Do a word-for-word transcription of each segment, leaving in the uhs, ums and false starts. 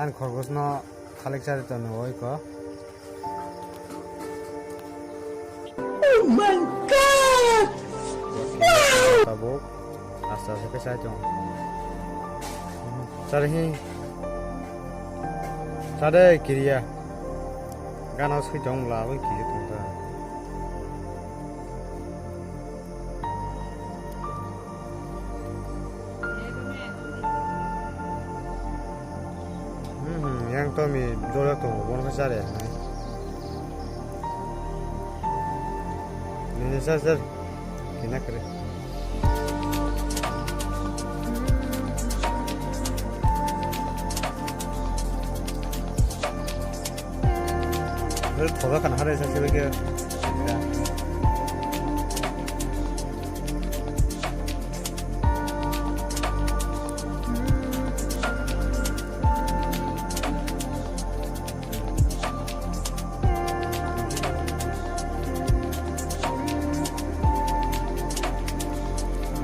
Ani khorgosno khalik chari tongo oi ko. Oh my God! Tabuk asta se khe sai tong. Chari hi. Chade kiriya. Gana sui tong la oi kiriya tong ta. Hmm, hmm, yang to mi jora to bono khe chare. Nini sar sar kina kare. Thoda kana hare sa sebe ke.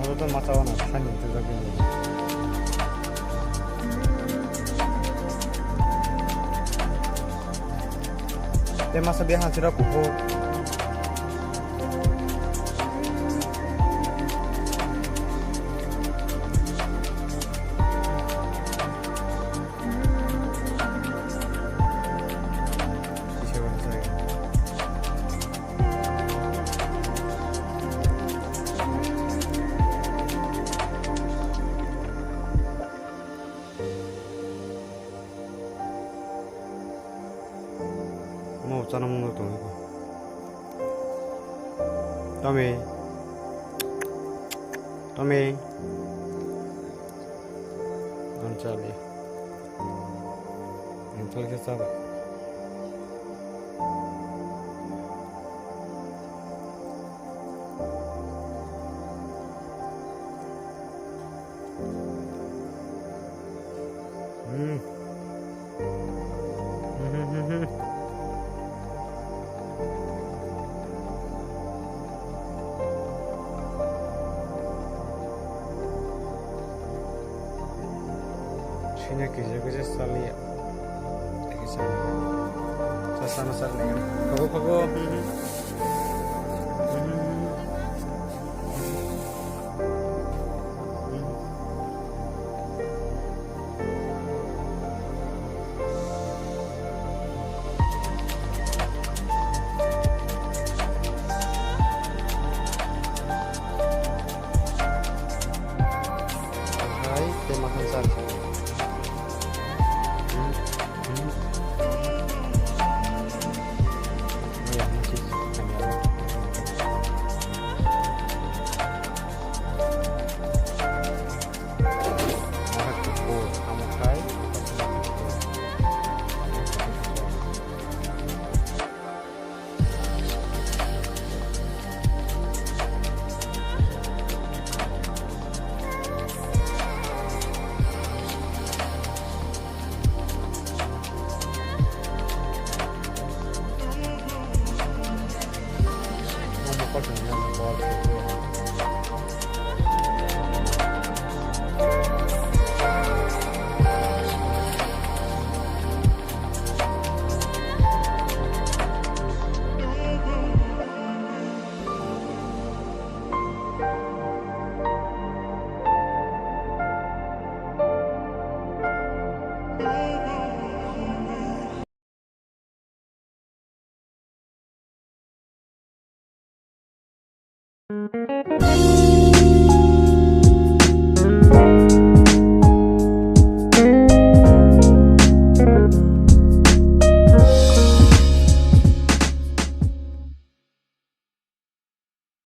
Oro to masa wana sani tujak bini. Te masa biya hansira kuphur. Mo chana mungno tong. Tami. Tami. Anchali. Anchali ke saba. Hmm. Hmm, hmm, hmm, hmm. Sini kisa kisa salia. Kisa. Sasana salia. Pago, pago. Hmm, hmm. Hmm, hmm, hmm. Hai, tei makhang char. Hmm, hmm. Oh ya, masih.